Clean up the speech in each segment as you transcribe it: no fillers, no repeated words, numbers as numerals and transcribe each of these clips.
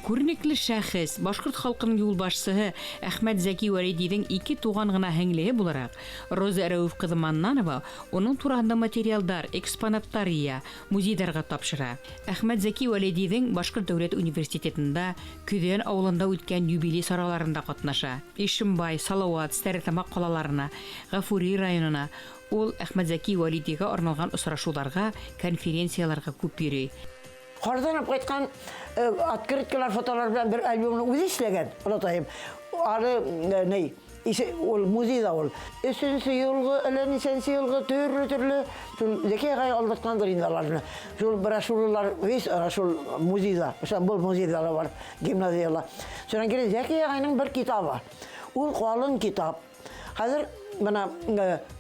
Күренекле шәхес, башкорт халкының юлбашчыһы Әхмәт Зәки Вәлидиҙең ике туған ғына һеңлеһе булараҡ, Роза Рәүеф ҡыҙы Маннанова уның тураһында материалдар, экспонаттар йыя, музейҙарға тапшыра. Әхмәт Зәки Вәлидиҙең Башҡорт дәүләт университетында, Көҙән ауылында үткән юбилей сараларында ҡатнаша. Ишембай, Салауат, Стәрлетамаҡ ҡалаларына, Ғафури районына ул Әхмәт Зәки Вәлидиға арналған осрашыуҙарға, конференцияларға күп йөрөй. Ҡарҙан алып ҡайтҡан открыткалар, фотолар белән бер альбомны үҙе эшләгән, олатайым. Аны ни, ул музейҙа ул. Өсөнсө йылғы, әллә нисәнсе йылғы төрлө-төрлө шул Зәки ағай алдыртҡандыр инде аларны. Шул брошюралар весь ана шул музейҙа, был музейҙа ла бар, гимназияла. Шунан кире Зәки ағайның бер китабы. Ул ҡалын китап. Хәҙер бына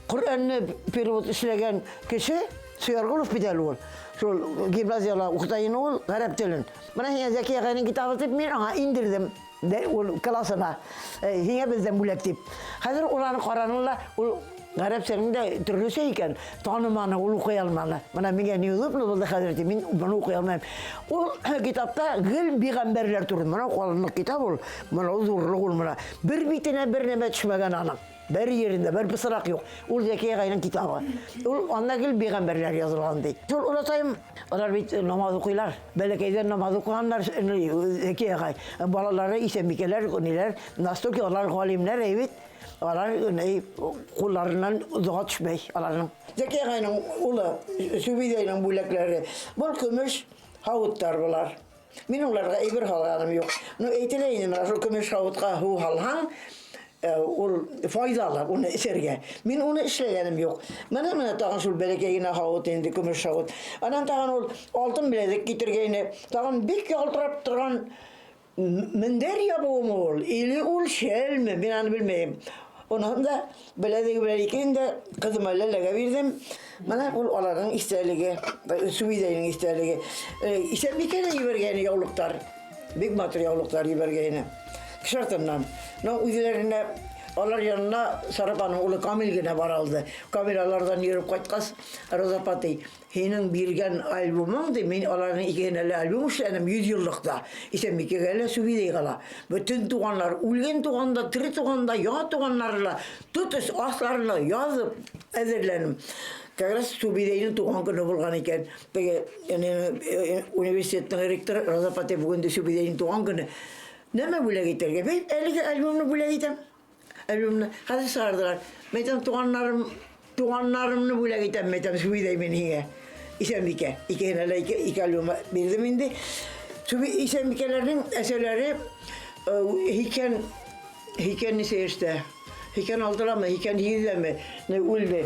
Ҡөрьәнне перевод эшләгән кеше Суяргулов бит әле ул. Шул гимназияла уҡыта ине ул ғәрәп телен. Бына һиңә Зәки ағайның китабы дип мин аңа индерҙем. Ул классына. Һиңә беҙҙән бүләк дип. Хәҙер ул аны ҡараны ла, ул ғәрәпсәнең дә төрлөсә икән, таныманы, ул уҡый алманы. Бына миңә неудобно булды хәҙер, ти, мин быны уҡый алмайым. Ул китапта гел пәйғәмбәрләр турында. Мына ҡалынлыҡ китап ул, мына ҙурлыҡ ул мына. Бер битенә бер нәмә төшмәгән аның. Бер ерендә бер пысыраҡ юҡ. Ул Зәки ағайның китабы. Ул анда гел пәйғәмбәрләр язылған ди. Шул олатайым, алар бит намаз укыйлар. Бәләкәйҙән намаз уҡығандар Зәки ағай. Балалары исәнбикәләр, ниләр, настолько алар галимнәр әй бит. Алар ҡулларынан доға төшмәй аларның. Зәки ағайның улы Сүбиҙәйнең бүләкләре. Был көмөш һауыттар былар. Мин уларға әйбер һалғаным юҡ. Ну, әйтелә инде, менә шул көмөш һауытҡа һыу һалһаң, ул файҙалы уны эсергә. Мин уны эшләгәнем юҡ. Менә менә тагын шул бәләкәй генә һавыт инде, көмөш һавыт. Анан тагын ул алтын беләҙек китергәйне. Тагын бик ялтырап торган мендәр ябыуымы ул, или ул шәлме, мин аны белмәйем. Уныһын да беләҙеге белән икеһен дә ҡыҙыма Ләләгә бирҙем. Мына ул аларҙың иҫтәлеге, Сүбиҙәйнең иҫтәлеге. Исәнбикә лә ебәргәйне яулыҡтар. Бик матур яулыҡтар ебәргәйне. Кеше артыннан. Но үҙләренә алар янына Сарапаның улы Камил генә бара алды. Камил аларҙан йөрөп ҡайтҡас, Роза апатай, һинең биргән альбомың, ди, мин аларның икеһенә лә альбом эшләнем 100 еллыкта. Исәнбикәгә лә, Сүбиҙәйгә лә. Бөтөн туғаннар, үлгән туған да, тере туған да, яңы туғаннары ла, тотош аслары ла язып әҙерләнем. Как раз Сүбиҙәйнең туған көнө булған икән. Теге университеттың ректоры Роза апатай, бөгөн дә Сүбиҙәйнең туған көнө. Нәмә бүләк итергә? Мин әлеге альбомны бүләк итәм. Альбомны хәҙер сығарҙылар. Мин әйтәм, туғаннарым, туғаннарымны бүләк итәм, мин әйтәм, Сүбиҙәй мин һиңә. Исәнбикә. Икеһенә лә ике, ике альбом бирҙем инде. Сүби Исәнбикәләрнең әсәләре һикән һикән нисә йәштә? Һикән алтыламы, һикән һигеҙҙәме? Үлде.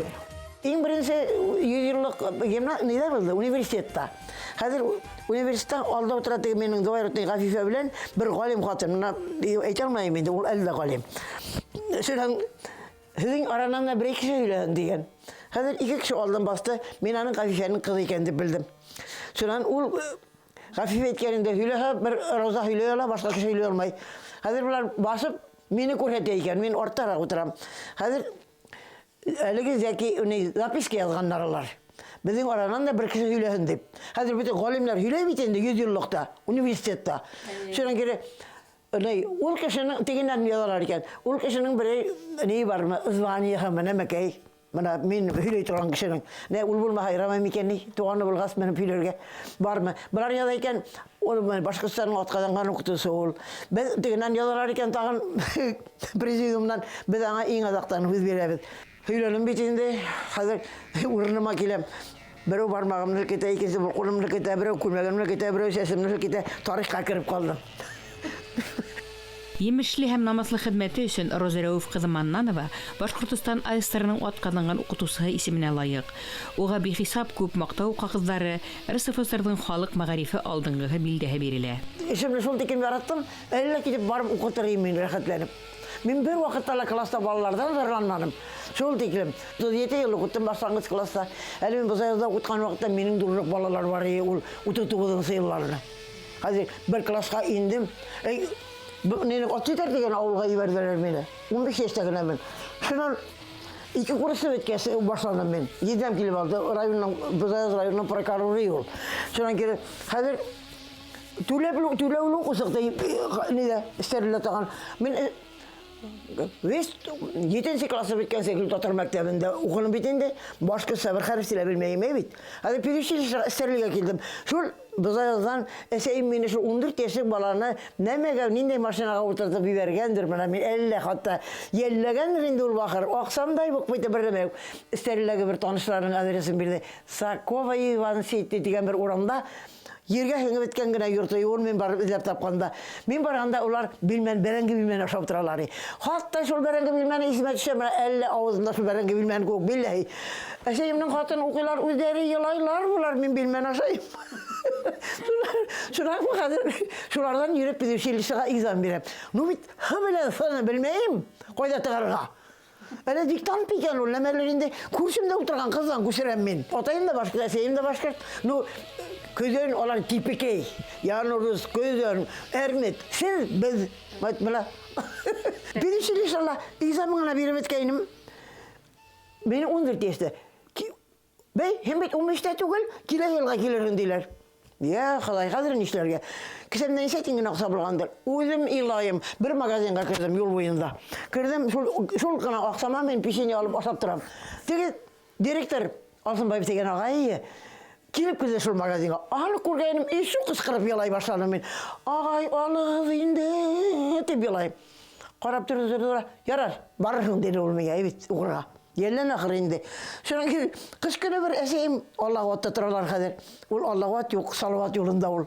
Иң беренсе 100 еллык гимна нидә булды? Университетта. Хәҙер университетта алда утыра теге минең двоюродный Ғәфифә белән бер галим хатын. Мына әйтә алмайым инде, ул әле дә галим. Шунан һеҙҙең аранан да бер кеше һөйләһен дигән. Хәҙер ике кеше алдан басты, мин аның Ғәфифәнең ҡыҙы икән дип белдем. Шунан ул Ғәфифә әйткәнендә һөйләһә, бер Роза һөйләй ала, башҡа кеше һөйләй алмай. Хәҙер былар басып мине күрһәтә икән, мин арттараҡ утырам. Хәҙер әлеге Зәки ни записка яҙғаннар алар. Беҙҙең аранан да бер кеше һөйләһен дип. Хәҙер бөтөн галимнәр һөйләй бит инде 100 еллыкта, университетта. Шунан кире ни, ул кешенең тегеннән язалар икән. Ул кешенең берәй ни бармы, званиеһымы, нәмәкәй. Мына мин һөйләй торған кешенең. Нә ул булмаһа ярамай микән ни? Туғаны булғас менеп һөйләргә бармы? Былар яза икән, ул Башҡортостанның атҡаҙанған уҡытыусы ул. Беҙ тегеннән язалар икән тағын президиумнан беҙ аңа иң аҙаҡтан һүҙ бирәбеҙ. Һөйләнем бит инде, хәҙер урыныма киләм. Берәү бармағымны һелкетә, икенсе бер ҡулымны һелкетә, берәү күлмәгемне һелкетә, берәү сәсемне һелкетә. Тарихҡа кереп ҡалдым. Емешле һәм намыҫлы хеҙмәте өсөн Роза Рәүеф ҡыҙы Маннанова Башҡортостан АССР-ның атҡаҙанған уҡытыусыһы исеменә лайыҡ. Уға бихисап күп маҡтау ҡағыҙҙары, РСФСР-ҙың халыҡ мәғарифы алдынғыһы билдәһе бирелә. Эшемне шул тиклем яраттым, әллә китеп барып уҡытыр инем мин рәхәтләнеп. Мин бер ваҡытта ла класста балаларҙан зарланманым. Шул тиклем. 37 йыл уҡыттым башланғыс класста. Әле мин Бозаевда уҡытҡан ваҡытта минең ҙурыраҡ балалар бар ине, ул 39 йылларында. Хәҙер бер класска индем. Эй, мине Отситер тигән ауылға ебәрҙеләр мине. 15 йәштә генә мин. Шунан ике курсны бөткәс башланым мин. Еҙнәм килеп алды, районның, Бозаяз районының прокуроры ул. Шунан кире, хәҙер Түләүле уҡысыҡ ниҙә Стәрледә таған. Мин весь 7-нсе классы бөткәнсе татар мәктәбендә уҡыным бит инде. Башҡортса бер хәреф тә белмәйем бит. Хәҙер педучилищеға Стәрлегә килдем. Шул Бозаяздан әсәйем мине шул 14 йәшлек баланы нәмәгә, ниндәй машинаға ултыртып ебәргәндер, менә мин әллә хатта йәлләгәндер инде ул бахыр. Аҡсам да юҡ бит, бер нәмә юҡ. Стәрледәге бер танышларының адресын бирҙе. Сакова Иван Сити тигән бер урамда ергә һеңеп бөткән генә йорто, ул мин барып эҙләп тапҡанда. Мин барғанда улар билмән, бәрәңге билмән ашап торалар. Хатта шул бәрәңге билмәне исемә төшә, менә әллә ауыҙымда шул бәрәңге билмән кеүек, билләһи. Әсәйемдең хатын уҡыйлар, үҙҙәре илайлар булар, мин билмән ашайым. Шунан хәҙер шуларҙан йөрөп педучилищеға экзамен бирәм. Ну бит Һ белән Ф-ны белмәйем, ҡайҙа тығырға. Әле диктант икән ул, нәмәлер инде күршемдә ултырған ҡыҙҙан күсерәм мин. Атайым да башҡорт, әсәйем дә башҡорт. Ну, көҙән алар типикей. Янурыз, көҙән, әрмет. Сез, беҙ, бит бына. Педучилищела экзамен гына биреп бөткәйнем. Мине 14 йәштә. Бәй, һин бит 15-тә түгел, килә йылға килерһең тиләр. Я, Хоҙай, хәҙер нишләргә? Кесәмдә нисә тин генә аҡса булғандыр. Үҙем илайым. Бер магазинға керҙем юл буйында. Керҙем, шул ғына аҡсама мин печенье алып ашап торам. Теге директор Алсынбаев тигән ағай килеп керҙе шул магазинға. Аны күргәнем, и шул ҡысҡырып илай башланым мин. Ағай, алығыҙ инде, тип илайым. Ҡарап торҙо, торҙо, торҙо. Ярар, барырһың, тине ул миңә, бит, уҡырға. Йәллән ахыр инде. Шунан кейен ҡыш көнө бер әсәйем Аллағуатта торалар хәҙер. Ул Аллағуат юҡ, Салауат юлында ул.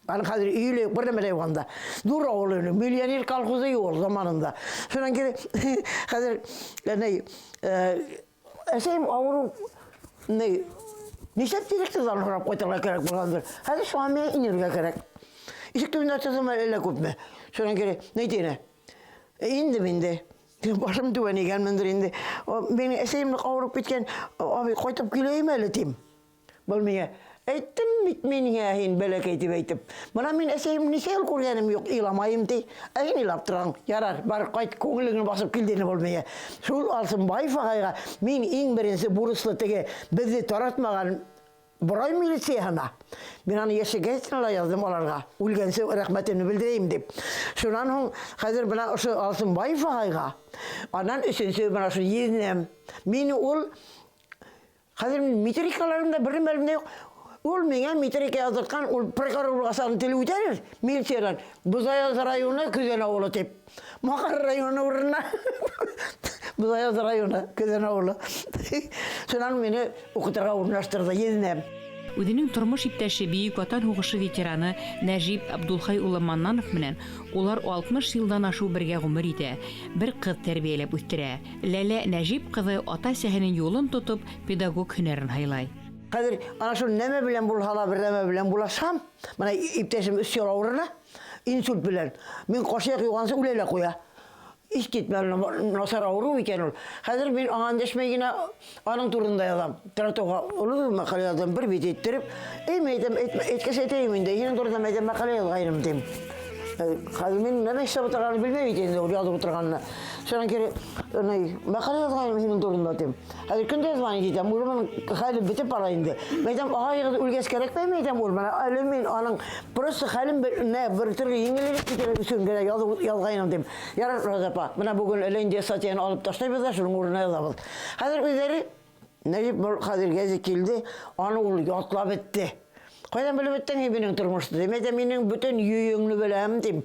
Аның хәҙер өйө лә юҡ, бер нәмә лә юҡ анда. Ҙур ауыл ине, миллионер колхозы юҡ ул заманында. Шунан кейен хәҙер, ни, әсәйем ауырыу, ни, нишләп директорҙан һорап ҡайтырға кәрәк булғандыр. Хәҙер шуға миңә инергә кәрәк. Ишек төбөндә торҙом әллә күпме. Шунан кейен, ни тине? Индем инде. Башым түбән эйгәнмендер инде. Минең әсәйем ныҡ ауырып киткән, абый, ҡайтып киләйем әле, тим. Был миңә, әйттем бит мин һиңә, һин бәләкәй тип әйтеп. Бына мин әсәйем нисә йыл күргәнем юҡ, иламайым ти. Ә һин илап тораң. Ярар, бар ҡайт, күңелеңде баҫып кил тине был миңә. Шул Алсынбаев ағайға мин иң беренсе бурыслы теге беҙҙе таратмаған Борай милицияһына. Мин аны йәше газетала яҙҙым аларға. Үлгәнсе рәхмәтемде белдерәйем дип. Шунан һуң хәҙер бына ошо Алсынбаев ағайға, анан өсөнсө бына ошо еҙнәм. Мин ул хәҙер метрикаларымда бер нәмә юҡ. Ул миңә метрика яҙҙыртҡан, ул прокурор булғас аның теле үтәлер милициянан. Бозаяз районы Көҙән ауылы тип. Маҡар районы урынына. Бозаяз районы Көҙән ауылы. Шунан мине уҡытырға урынлаштырҙы еҙнәм. Үҙенең тормош иптәше Бөйөк Ватан һуғышы ветераны Нәжип Абдулхай улы Маннанов менән улар 60 йылдан ашыу бергә ғүмер итә, бер ҡыҙ тәрбиәләп үҫтерә. Ләлә Нәжип ҡыҙы ата-әсәһенең юлын тотоп педагог һөнәрен һайлай. Хәҙер ана шул нәмә белән булһа ла, бер нәмә белән булашһам, бына иптәшем өс йыл ауырына, инсульт белән. Мин ҡашаяҡ юғансы үлә лә ҡуя. Иҫ китмәле, насар ауырыу икән ул. Хәҙер мин аңа өндәшмәй генә аның турында яҙам. Тратуға оло мәҡәлә яҙҙым, бер бит иттереп. Эй, мин әйтәм, әйткәс әйтәйем инде, һинең турында мин әйтәм, мәҡәлә яҙғайным тим. Хәҙер мин нәмә эшләп ултырғанын белмәйем бит инде, ул яҙып ултырғанны. Шунан кире, ни, мәҡәлә яҙғайным һинең турында тим. Хәҙер көн дә звонить итәм, үлеменең хәле бөтөп бара инде. Мин әйтәм, ағайығыҙ үлгәс кәрәкмәй, мин әйтәм, ул менә әле мин аның просто хәлем бер, нә, бер төрлө еңелерәк китер өсөн генә яҙғайным тим. Ярар, Роза апа, бына бөгөн әллә ниндәй статьяны алып ташлайбыҙ ҙа, шуның урынына яҙабыҙ. Хәҙер үҙҙәре, Нәжип был хәҙер гәзит килде, аны ул ятлап бөттө. Ҡайҙан белеп бөттөң һин минең тормошто? Тим, әйтәм, минең бөтөн йөйөңдө беләм, тим.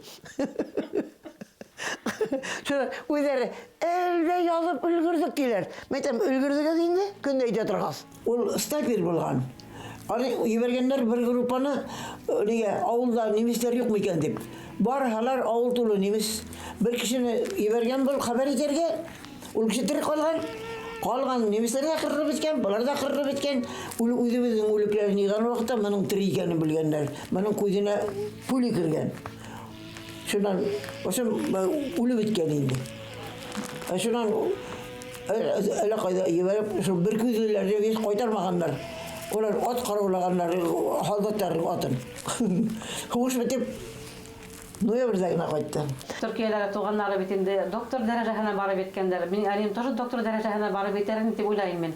Шуны үҙҙәре әлдә яҙып өлгөрҙөк тиләр. Мин әйтәм, өлгөрҙөгөҙ инде, көн дә әйтә торғас. Ул снайпер булған. Аны ебәргәндәр бер группаны, нигә, ауылда немецләр юҡмы икән дип. Барһалар, ауыл тулы немец. Бер кешене ебәргән был хәбәр итергә, ул кеше тере ҡалған. Ҡалған немецләр ҙә ҡырылып бөткән, былар ҙа ҡырылып бөткән. Ул үҙебеҙҙең үлекләрен йыйған ваҡытта бының тере икәнен белгәндәр. Бының күҙенә пуля кергән. Шунан, ошо үлеп бөткән инде. Ә шунан әллә ҡайҙа ебәреп, шул бер күҙлеләрҙе һис ҡайтармағандар. Улар ат ҡараулағандар, һалдаттарҙың атын. Һуғыш бөтөп, ноябрҙә генә ҡайтты. Төркиәләге туғандары бит инде доктор дәрәжәһенә барып еткәндәр. Мин әнием тоже доктор дәрәжәһенә барып етермен тип уйлайым мин.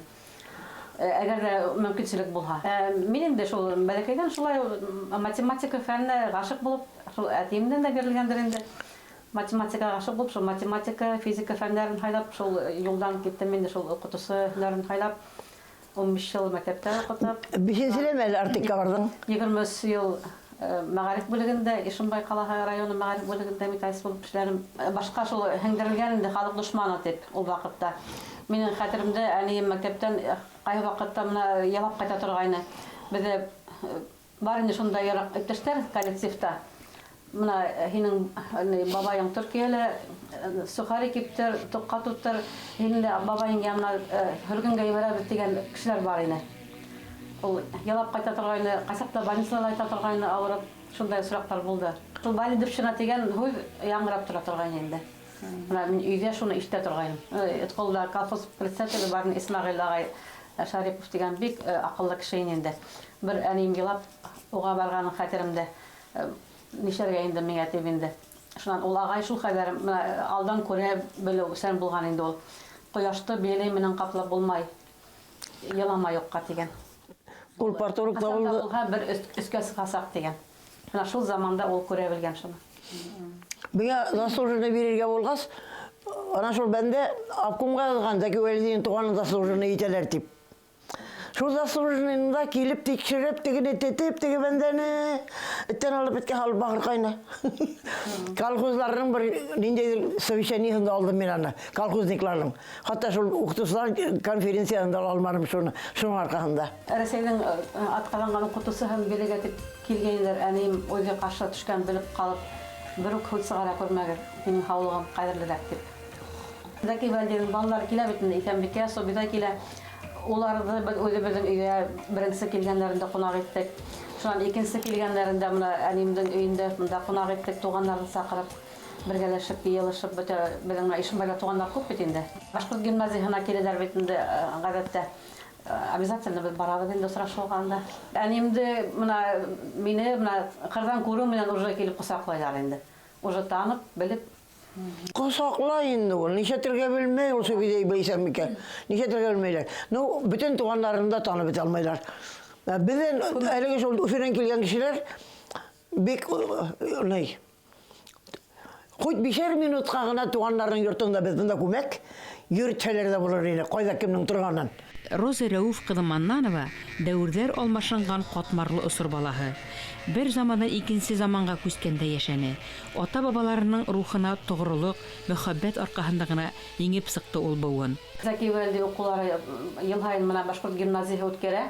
Әгәр дә мөмкинселек булһа. Мин инде шул бәләкәйҙән шулай математика фәненә ғашиҡ булып, шул әтиемдән дә бирелгәндер инде. Математикаға ғашиҡ булып, шул математика, физика фәндәрен һайлап, шул юлдан киттем инде, шул уҡытыусы һөнәрен һайлап, 15 йыл мәктәптә уҡытып. Бишенселәме әле Артекка барҙың? 23 йыл мәғариф бүлегендә, Ишембай ҡалаһы районы мәғариф бүлегендә методист булып эшләнем. Башҡа шул һеңдерелгән инде халыҡ дошманы тип ул ваҡытта. Минең хәтеремдә, әнейем мәктәптән ҡайһы ваҡытта мына ялап ҡайта торғайны. Беҙҙә бар инде шундай яраҡ иптәштәр коллективта. Мына һинең бабайың Төркиәлә сухари киптер, тоҡҡа тоттор, һинең дә бабайың янына һөргөнгә ебәрәбеҙ тигән кешеләр бар ине. Ул ялап ҡайта торғайны, ҡайсаҡта больницала ята торғайны ауырып, шундай осраҡтар булды. Шул балидовщина тигән һүҙ яңғырап тора торғайны инде. Мына мин өйҙә шуны ишетә торғайным. Этҡолда колхоз председателе бар ине, Исмәғил ағай Шарипов тигән бик аҡыллы кеше ине инде. Бер әнейем илап уға барғанын хәтеремдә. Нишләргә инде миңә тип инде. Шунан ул ағай шул хәҙәр мына алдан күрә белеүсән булған инде ул. Ҡояшты белей менән ҡаплап булмай, ялама юҡҡа тигән. Ул парторг Ҡасан да табылды. булһа бер өҫкә сығасаҡ тигән. Мына шул заманда ул күрә белгән шуны. Миңа заслуженный бирергә булғас, ана шул бәндә обкомға яҙған, Зәки Вәлидинең туғанын заслуженный итәләр тип. Шул заслуженныйны да килеп тикшереп, тегене тетеп, теге бәндәне эттән алып эткә һалып баҡырҡайны. Колхозларның бер ниндәйҙер совещаниеһында алдым мин аны, колхозникларның. Хатта шул уҡытыусылар конференцияһында ала алманым шуны, шуның арҡаһында. Рәсәйҙең атҡаҙанған уҡытыусыһын бирергә тип килгәйнеләр, әнейем үҙе ҡаршы төшкән белеп ҡалып, бер үк һүҙ сығара күрмәгеҙ, минең һаулығым ҡәҙерлерәк тип. Зәки Вәлидинең балалары килә бит инде, Иҫәнбикә, Субиҙа килә. Уларҙы беҙ үҙебеҙҙең өйгә беренсе килгәндәрендә ҡунаҡ иттек. Шунан икенсе килгәндәрендә мына әнейемдең өйөндә мында ҡунаҡ иттек, туғандарҙы саҡырып, бергәләшеп, йыйылышып, бөтә беҙҙең мына Ишембайҙа туғандар күп бит инде. Башҡорт гимназияһына киләләр бит инде, ғәҙәттә. Обязательно беҙ барабыҙ инде осрашыуға анда. Әнейемде мына мине мына ҡырҙан күреү менән уже килеп ҡосаҡлайҙар инде. Уже танып, белеп. Ҡосаҡлай инде ул, нишләтергә белмәй ул Субиҙә Исәнбикә. Нишләтергә белмәйҙәр. Ну, бөтөн туғандарын да танып бөтә алмайҙар. Беҙҙең әлеге шул Өфөнән килгән кешеләр бик, ни, хоть бишәр минутҡа ғына туғандарының йортонда беҙ бында күмәк йөрөтһәләр ҙә булыр ине, ҡайҙа кемдең торғанын. Роза Рәүеф ҡыҙы Маннанова дәүерҙәр алмашынған ҡатмарлы осор балаһы. Бер замандан икенсе заманға күскәндә йәшәне. Ата-бабаларының рухына тоғролоҡ, мөхәббәт арҡаһында ғына еңеп сыҡты ул быуын. Зәки Вәлиди уҡыулары йыл һайын мына башҡорт гимназияһы үткәрә.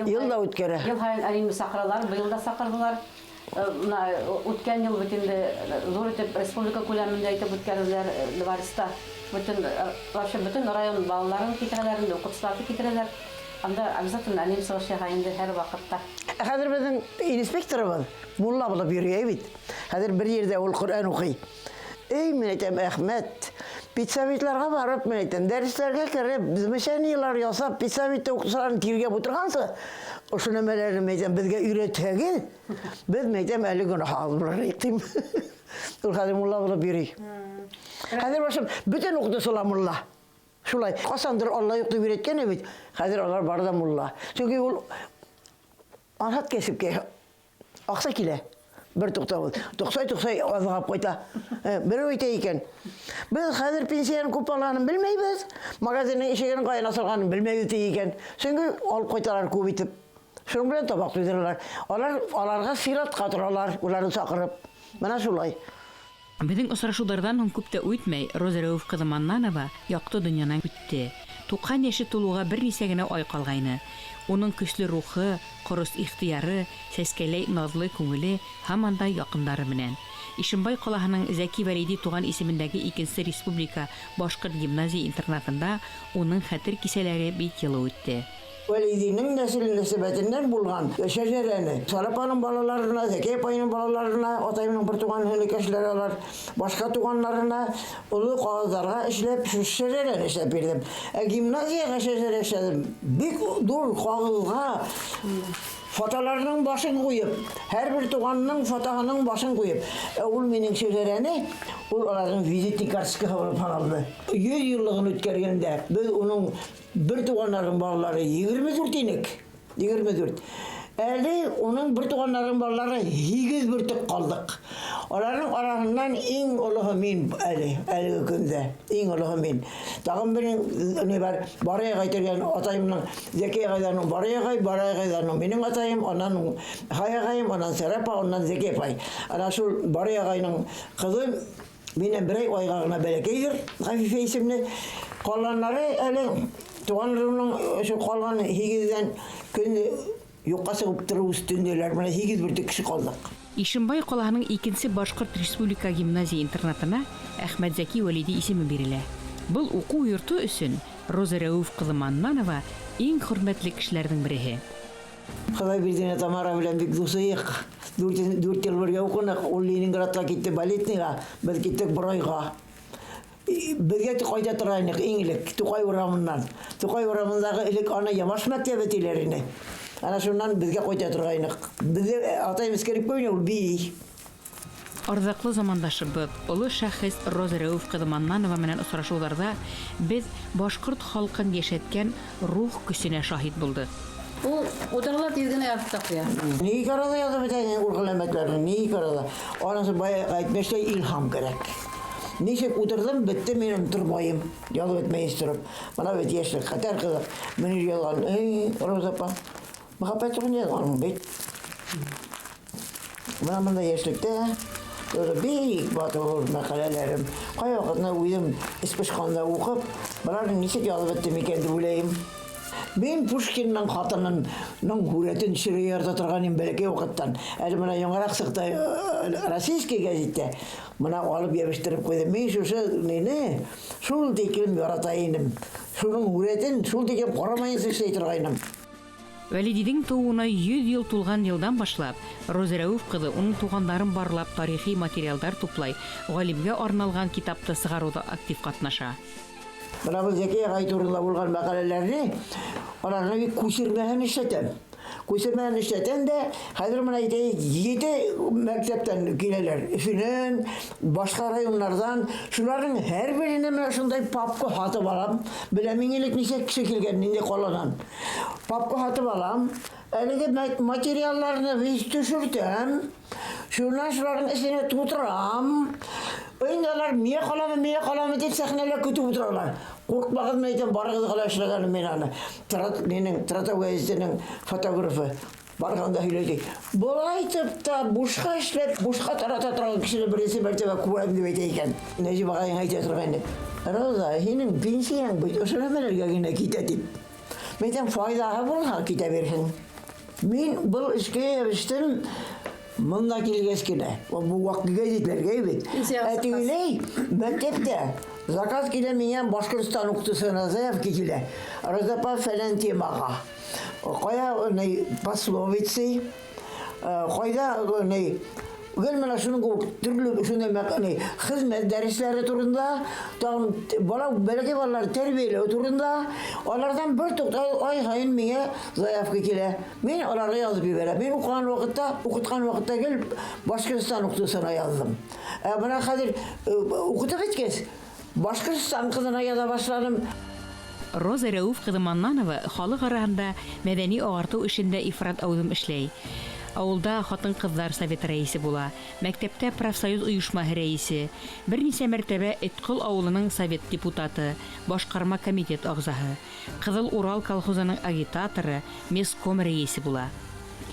Йыл да үткәрә. Йыл һайын әнейемде саҡыралар, быйыл да саҡырҙылар. Мына үткән йыл бит инде ҙур итеп республика күләмендә итеп үткәрҙеләр дворецта. Бөтөн, вообще бөтөн район балаларын китерәләр инде, уҡытыусыларҙы китерәләр. Анда обязательно әнейем сығыш яһай инде һәр ваҡытта. Хәҙер беҙҙең инспекторыбыҙ мулла булып йөрөй бит. Хәҙер бер ерҙә ул Ҡөрьән уҡый. Эй, мин әйтәм, Әхмәт, педсоветларға барып, мин әйтәм, дәресләргә кереп, замечаниелар ясап, педсоветта уҡытыусыларын тиргәп ултырғансы, ошо нәмәләрне, мин әйтәм, беҙгә өйрәтһәгеҙ, беҙ, мин әйтәм, әле гонаһ алып тим. Ул хәҙер мулла булып йөрөй. Хәҙер башым, бөтөн уҡытыусылар мулла. Шулай, ҡасандыр Алла юҡ тип өйрәткән бит, хәҙер алар бар да мулла. Сөнки ул анһат кәсепкә аҡса килә. Бер туҡтауһыҙ. Туҡсай-туҡсай аҙығап ҡайта. Берәү әйтә икән. Беҙ хәҙер пенсияның күп алғанын белмәйбеҙ. Магазинның ишеген ҡайҙан асылғанын белмәйбеҙ ти икән. Сөнки алып ҡайталар күп итеп. Шуның белән табаҡ туйҙыралар. Алар аларга сиратҡа торалар, уларны саҡырып. Мына шулай. Беҙҙең осрашыуҙарҙан һуң күп тә үтмәй, Роза Рәүеф ҡыҙы Маннанова яҡты донъянан үтте. Туҡһан йәше тулыуға бер нисә генә ай ҡалғайны. Уның көслө рухы, ҡорос ихтыяры, сәскәләй наҙлы күңеле һаман да яҡындары менән. Ишембай ҡалаһының Зәки Вәлиди туған исемендәге икенсе республика башҡорт гимназия интернатында уның хәтер кисәләре бик йылы үтте. Вәлидинең нәсел нәсәбәтеннән булған шәжәрәне Сарапаның балаларына, Зәки апайның балаларына, атайымның бер туған һеңлекәшләре алар, башҡа туғандарына оло ҡағыҙҙарға эшләп шул шәжәрәне эшләп бирҙем. Ә гимназияға шәжәрә эшләдем. Бик ҙур ҡағыҙға фотоларының башын ҡуйып, һәр бер туғанының фотоһының башын ҡуйып, ә ул минең шәжәрәне Ул аларның визитный карточкаһы булып һаналды. 100 йыллығын үткәргәндә беҙ уның бер туғандарының балалары 24 инек. 24. Әле уның бер туғандарының балалары 8 бөртөк ҡалдыҡ. Аларның араһынан иң олоһо мин әле, әлеге көндә иң олоһо мин. Тағын бер ни бар, Барай ағай тигән атайымның, Зәки ағайҙарының Барай ағай, Барай ағайҙарының минең атайым, анан Хай ағайым, анан Сәрәпа, анан Зәки апай. Ана шул Барай ағайның ҡыҙы минән берәй айға ғына бәләкәйҙер, Ғәфифә исемле. Ҡалғаннары әле туғандарының ошо ҡалған 8-дән көн юҡҡа сығып тороу өҫтөндәләр. Бына 8 бөртөк кеше ҡалдыҡ. Ишембай ҡалаһының икенсе башҡорт республика гимназия интернатына Әхмәтзәки Вәлиди исеме бирелә. Был уҡыу йорто өсөн Роза Рәүеф ҡыҙы Маннанова иң хөрмәтле кешеләрҙең береһе. Хоҙайбирҙина Тамара белән бик дуҫыйыҡ. 4 йыл бергә уҡыныҡ. Ул Ленинградҡа китте балетныйға, беҙ киттек Борайға. Беҙгә ҡайта тора инек иң элек Туҡай урамынан. Туҡай урамындағы элек аны Ямаш мәктәбе тиләр ине. Ана шунан беҙгә ҡайта торғайныҡ. Беҙҙе атайым скрипка уйнай, ул бейей. Арҙаҡлы замандашыбыҙ, оло шәхес Роза Рәүеф ҡыҙы Маннанова менән осрашыуҙарҙа беҙ башҡорт халҡын йәшәткән рух көсөнә шаһит булдыҡ. Ул утырыла тиҙ генә яҙып та ҡуя. Ни арала яҙып бөтә ул ғәләмәтләрне, ни арала. Анысы бая әйтмешләй илһам кәрәк. Нисек утырҙым, бөттө, мин онотормайым. Яҙып бөтмәйенсә тороп. Бына бит йәшлек, хәтәр ҡыҙыҡ. Мөнир яҙған, эй, Роза апа, мөхәббәт турында яҙғанмын бит. Бына бында йәшлектә тоже бик матур мәҡәләләрем. Ҡай ваҡытында үҙем эс бошҡанда уҡып, быларны нисек яҙып бөттөм икән тип уйлайым. Мин Пушкинның хатынының һүрәтен төшөрөргә ярата торған инем бәләкәй ваҡыттан. Әле бына яңыраҡ сыҡты российский гәзиттә. Бына алып йәбештереп ҡуйҙым. Мин шушы нине шул тиклем ярата инем. Шуның һүрәтен шул тиклем ҡарамайынса эшләй торғайным. Вәлидиҙең тыуыуына 100 йыл тулған йылдан башлап, Роза Рәүеф ҡыҙы уның туғандарын барлап тарихи материалдар туплай, ғалимгә арналған китапты сығарыуҙа актив ҡатнаша. Бына был Зәки ағай турында булған мәҡәләләрне аларны бик күсермәһен эшләтәм. Күсермәһен эшләтәм дә, хәҙер бына әйтәйек, 7 мәктәптән киләләр. Өфөнән, башҡа районнарҙан. Шуларҙың һәр беренә менә шундай папка һатып алам. Беләм иң элек нисә кеше килгән, ниндәй ҡаланан. Папка һатып алам. Әлеге материалларны весь төшөртәм. Шунан шуларҙың эсенә тутырам. Инде алар миңә ҡаламы, миңә ҡаламы тип сәхнәлә көтөп ултыралар. Ҡурҡмағыҙ, мин әйтәм, барығыҙға ла эшләгәнем мин аны. Нинең, Тратау гәзитенең фотографы барғанда һөйләй ти. Былай итеп тә бушҡа эшләп, бушҡа тарата торған кешене беренсе мәртәбә күрәм тип әйтә икән. Нәжип ағайың әйтә торғайны. Роза, һинең пенсияң бит ошо нәмәләргә генә китә тип. Мин әйтәм, файҙаһы булһа китә бирһен. Мин был эшкә йәбештем мында килгәс кенә. Бу ваҡ гәзитләргә бит. Пенсияға Ә сыҡҡас. тегеләй мәктәптә заказ килә миңә Башҡортостан уҡытыусыһына заявка килә. Роза апа фәлән темаға. Ҡая ни пословицы, ҡайҙа ни гел менә шуның кеүек төрлө шундай ни хеҙмәт дәресләре турында, тағын бала бәләкәй балалар тәрбиәләү турында, аларҙан бер туҡтау ай һайын миңә заявка килә. Мин аларға яҙып ебәрәм. Мин уҡыған ваҡытта, уҡытҡан ваҡытта гел Башҡортостан уҡытыусыһына яҙҙым. Ә бына хәҙер уҡытып бөткәс, Башҡортостан ҡыҙына яҙа башланым. Роза Рәүеф ҡыҙы Маннанова халыҡ араһында мәҙәни ағартыу эшендә ифрат әүҙем эшләй. Ауылда ҡатын-ҡыҙҙар советы рәйесе була, мәктәптә профсоюз ойошмаһы рәйесе, бер нисә мәртәбә Этҡол ауылының совет депутаты, башҡарма комитет ағзаһы, Ҡыҙыл Урал колхозының агитаторы, местком рәйесе була.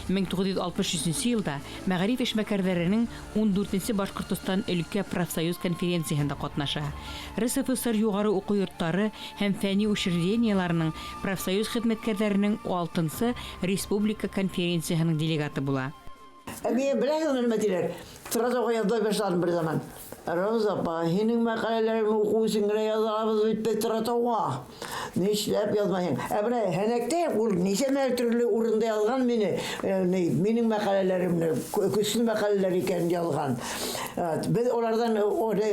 1963 йылда мәғариф эшмәкәрҙәренең 14-нсе Башҡортостан өлкә профсоюз конференцияһында ҡатнаша. РСФСР юғары уҡыу йорттары һәм фәнни учреждениеларының профсоюз хеҙмәткәрҙәренең 6-нсы республика конференцияһының делегаты була. Ә миңә беләһегеҙме нимә тиләр? Тратауға яҙа башланым бер заман. Роза апа, һинең мәҡәләләреңде уҡыу өсөн генә яҙабыҙ бит беҙ Тратауға. Нишләп яҙмайһың? Ә бына Һәнәктә ул нисәмә төрлө урында яҙған мине, минең мәҡәләләремде, көслө мәҡәләләр икәнен яҙған. Беҙ уларҙан,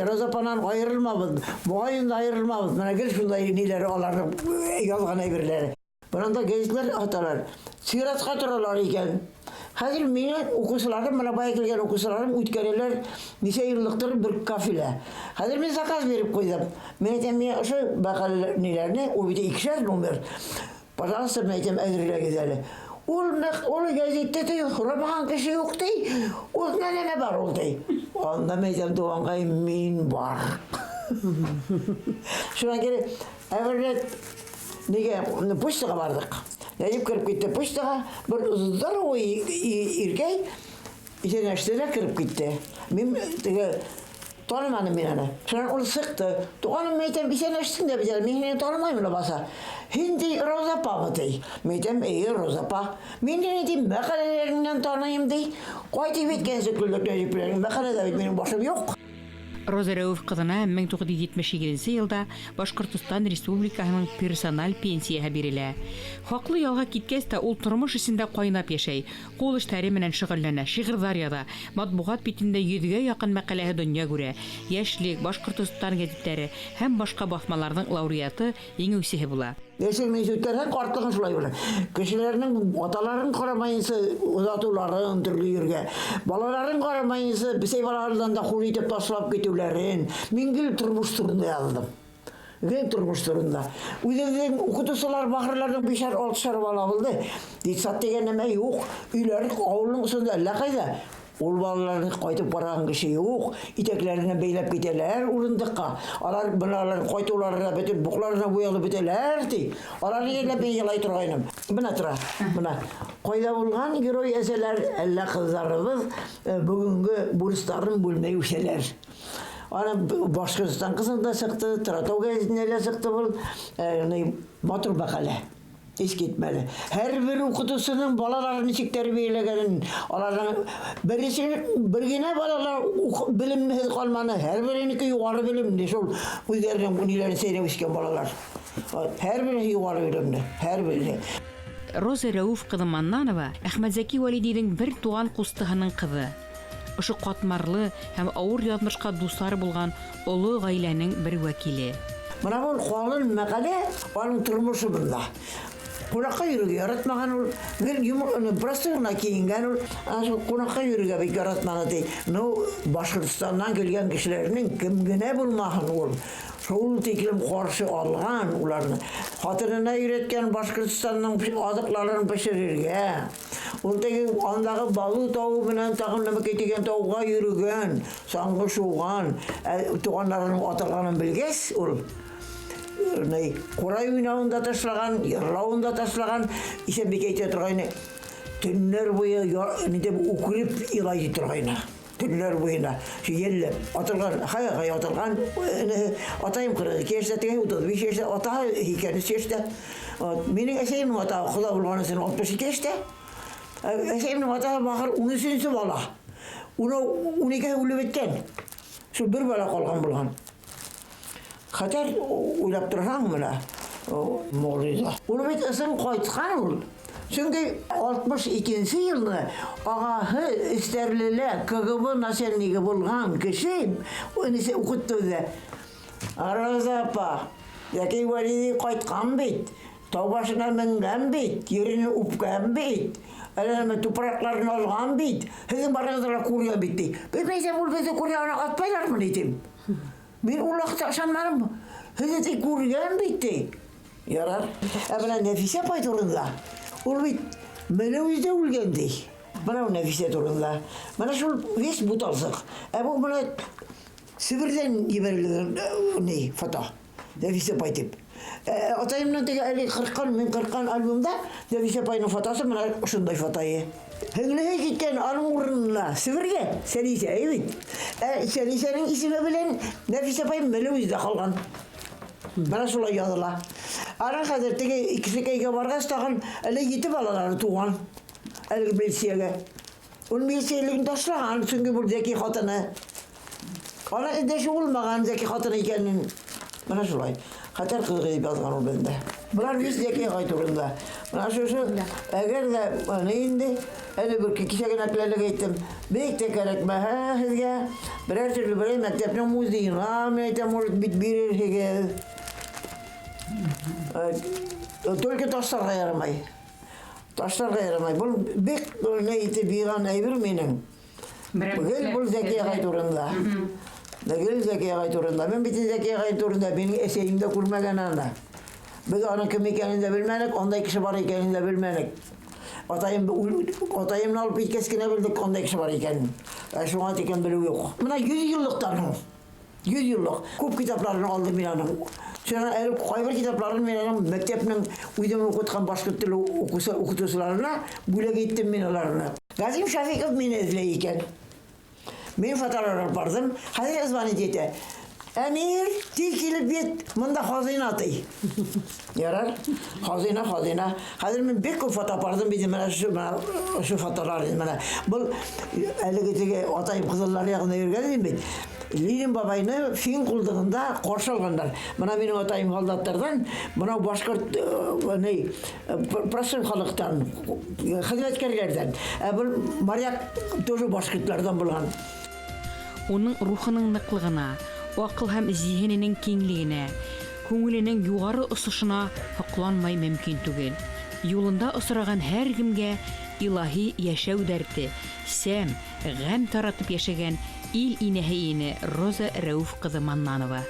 Роза апанан айырылмабыҙ, моғайын да айырылмабыҙ. Бына гел шундай ниләр аларҙың яҙған әйберләре. Бынан да гәзитләр аталар. Сиратҡа торалар икән. Хәҙер минең уҡыусыларым, мына бая килгән уҡыусыларым үткәрәләр нисә йыллыҡтыр бер кафелә. Хәҙер мин заказ биреп ҡуйҙым. Мин әйтәм, миңә ошо мәҡәлә ниләрне, ул бит икешәр номер. Пожалуйста, мин әйтәм, әҙерләгеҙ әле. Ул нәҡ ул гәзиттә ти һорамаған кеше юҡ ти. Ул нәмә бар ул ти. Анда мин әйтәм, туғанҡай, мин бар. Шунан кире әүәлрәк нигә почтаға барҙыҡ. Нәҗип кереп китте почтаға, бер здоровый иркәй исәнләште дә кереп китте. Мин теге таныманым мин аны. Шунан ул сыҡты. Туғаным, мин әйтәм, исәнләштең дә бит әле, мин һине танымайым лабаса. Һин ти Роза апамы ти? Мин әйтәм, эйе, Роза апа. Мин һине ти мәҡәләләреңнән таныйым ти. Ҡайтып еткәнсе көлдөк Нәҗип белән. Мәҡәләдә бит минең башым юҡ. Роза Рәүеф ҡыҙына 1972 йылда Башҡортостан Республикаһының персональ пенсияһы бирелә. Хаҡлы ялға киткәс тә ул тормош эсендә ҡайнап йәшәй, ҡул эштәре менән шөғөлләнә, шиғырҙар яҙа, матбуғат битендә йөҙгә яҡын мәҡәләһе донъя күрә, Йәшлек, Башҡортостан гәзиттәре һәм башҡа баҫмаларҙың лауреаты, еңеүсеһе була. Йәшлегеңне үткәрһәң, ҡартлығың шулай була. Кешеләрнең аталарын ҡарамайынса оҙатыуларын төрлө ергә, балаларын ҡарамайынса бесәй балаларынан да хур итеп ташлап китеүләрен. Мин гел тормош турында яҙҙым. Гел тормош турында. Үҙебеҙҙең уҡытыусылар бахырларҙың бишәр, алтышар бала булды. Детсад тигән нәмә юҡ. Өйләр ауылдың осонда әллә ҡайҙа. Ул балаларны ҡайтып барған кеше юҡ. Итәкләренә бәйләп китәләр урындыҡҡа. Алар бына алар ҡайтыуларына бөтөн буҡларына буялып бөтәләр ти. Аларны йәлләп мин илай торғайным. Бына тора. Бына ҡайҙа булған герой әсәләр, әллә ҡыҙҙарыбыҙ бөгөнгө бурыстарын бүлмәй үҫәләр. Ана Башҡортостан ҡыҙында сыҡты, Торатау гәзитенә лә сыҡты был, матур мәҡәлә. Ис китмәле. Һәр бер уҡытыусының балаларын нисек тәрбиәләгәнен, аларҙың беренсе бер генә балалар белемһеҙ ҡалманы, һәр береһенеке юғары белемле, шул үҙҙәренең ниләрен сәйнәп үҫкән балалар. Һәр береһе юғары белемле, һәр береһе. Роза Рәүеф ҡыҙы Маннанова Әхмәтзәки Вәлидиҙең бер туған ҡустыһының ҡыҙы. Ошо ҡатмарлы һәм ауыр яҙмышҡа дусар булған оло ғаиләнең бер вәкиле. Бына был ҡалын мәҡәлә, уның тормошо бында. Ҡунаҡҡа йөрөргә яратмаған ул, гел простой ғына кейенгән ул, ана шул ҡунаҡҡа йөрөргә бик яратманы ти. Ну, Башҡортостандан килгән кешеләренең кем генә булмаһын ул, шул тиклем ҡаршы алған уларны. Хатынына өйрәткән Башҡортостандың аҙыҡларын бешерергә. Ул теге андағы Балу тауы менән тағын нәмәкәй тигән тауға йөрөгән, саңғы шыуған, туғандарының аталғанын белгәс, ул ҡурай уйнауын да ташлаған, йырлауын да ташлаған. Иҫәнбикә әйтә торғайны, төннәр буйы ни тип үкереп илай торғайны. Төннәр буйына шу йәлләп атылған, хай-хай атылған. Атайым 42 йәштә, теге 35 йәштә, атаһы 83 йәштә. Минең әсәйемдең атаһы ҡоҙа булған өсөн 62 йәштә. Әсәйемдең атаһы бахыр 13-нсе бала. Уны 12-һе үлеп бөткән. Шул бер бала ҡалған булған. Хәтәр уйлап торһаң бына, моғжиза. Ул бит ысын ҡайтҡан ул. Сөнки 62-нсе йылны ағаһы Эстәрлелә КГБ начальнигы булған кеше уныһы уҡытты үҙе. Роза апа, Зәки Вәлиди ҡайтҡан бит, тау башына менгән бит, ерен үпкән бит, әллә нәмә тупраҡларын алған бит, һеҙҙең барығыҙҙы ла күргән бит ти. Беҙ әйтәм, ул беҙҙе күргән атпайлармы ни тим. Мин ул ваҡытта ышанманым. Һеҙҙе ти күргән бит ти. Ярар. Ә бына Нәфисә апай турында, ул бит Мәләүездә үлгән ти. Бына Нәфисә турында. Бына шул весь буталсыҡ. Ә был бына Себерҙән ебәрелгән ни фото. Нәфисә апай тип. Атайымдан теге әле ҡырҡҡан, мин ҡырҡҡан альбомда Нәфисә апайның фотосы бына ошондай фотойы. Һеңлеһе киткән аның урынына Себергә, Сәлисә бит. Ә Сәлисәнең исеме белән Нәфисә апай Мәләүездә ҡалған. Бына шулай яҙыла. Ана хәҙер теге Икесекәйгә барғас тағын әле 7 балалары туған. Әлеге милициягә. Ул милициялеген ташлаған, сөнки был Зәки хатыны. Ана эндәше булмаған Зәки хатыны икәнен. Бына шулай. Хәтәр ҡыҙыҡ итеп яҙған ул бында. Былар весь Зәки ағай турында. Бына шушы, әгәр ҙә быны инде, әле бер кисә генә теләлек әйттем, бик тә кәрәкмәһә һеҙгә, берәр төрлө берәй мәктәпнең музейына, мин әйтәм, может бит бирерһегеҙ. Только ташларға ярамай. Ташларга ярамай. Бул бик ни итеп йыйган әйбер минең. Гел бул Зәки агай турында. Гел Зәки агай турында. Мин бит Зәки агай турында минем әсәем дә күрмәгән аны. Без аның кем икәнен дә белмәдек, андай кеше бар икәнен дә белмәдек. Атаем атаемны алып киткәч кенә белдек андай кеше бар икәнен. Ә шуңа тиклем белү юк. Менә 100 еллыктан һуң. 100 еллык. Күп китапларын алдым мин аның. Шуның әле кайбер китапларын мин аның мәктәпнең үзем укыткан башкорт теле укучы укытучыларына бүләк иттем мин аларны. Газим Шафиков мине эзли икән. Мин фотолар алып бардым. Хәзер звонить итә. Әмир, тиз килеп җит, монда хазина ди. Ярар, хазина, хазина. Хәзер мин бик күп фото апардым бит менә шу менә шу фотолар менә. Бу әлеге теге атаем кызыллар ягында йөргән идем бит. Ленин бабайны фин култыгында каршы алганнар. Менә минем атаем солдатлардан, менә башкорт ни простой халыктан, хезмәткәрләрдән. Ә бу моряк тоже башкортлардан булган. Уның рухының ныҡлығына, аҡыл һәм зиһененең киңлегенә, күңеленең юғары осошона һоҡланмай мөмкин түгел. Юлында осраған һәр кемгә илаһи йәшәү дәрте, сәм, ғәм таратып йәшәгән ил инәһе ине Роза Рәүф ҡыҙы Маннанова.